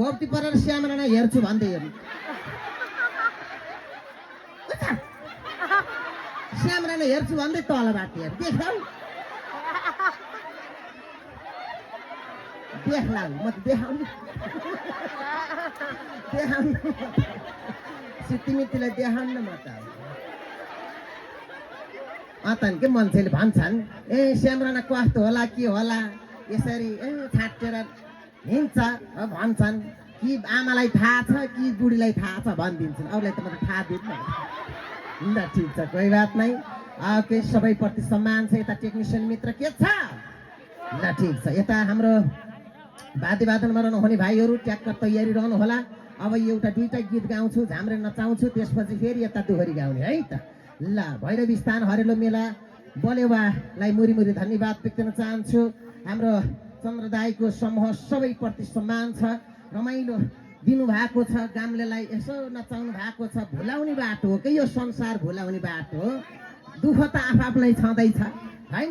घोप्टी परेर श्यामराना हेर्छु भन्दै हेर्नु श्यामराना हेर्छु भन्दै तलबाट हेर देखाउ देख्ला म त देखाउनु देखाउनु सितिमितिलाई देखाउनु म त अतन के मान्छेले भन्छन् ए श्यामराना कस्तो होला के होला यसरी छाटेर हिँड्छ भन्छन् कि आमालाई थाहा छ कि बुढीलाई थाहा छ भनिदिन्छन् अरूलाई त म त थाहा दिन्न ल ठिक छ कोही बात नै के सबैप्रति सम्मान छ यता टेक्निसियन मित्र के छ ल ठिक छ यता हाम्रो वाद्यवादनमा रहनुहुने भाइहरू ट्याक्क तयारी रहनु होला अब एउटा दुईटा गीत गाउँछु झाम्रे नचाउँछु त्यसपछि फेरि यता दोहोरी गाउने है त ल भैरवी स्थान हरेलो मेला बलेवालाई मुरी मुरी धन्यवाद व्यक्त गर्न चाहन्छु हाम्रो चन्द्रदाईको समूह सबैप्रति सम्मान छ रमाइलो दिनुभएको छ गाम्लेलाई यसो नचाउनु भएको छ भुलाउने बाटो हो कि यो संसार भुलाउने बाटो हो दुःख त आफूलाई छँदैछ है।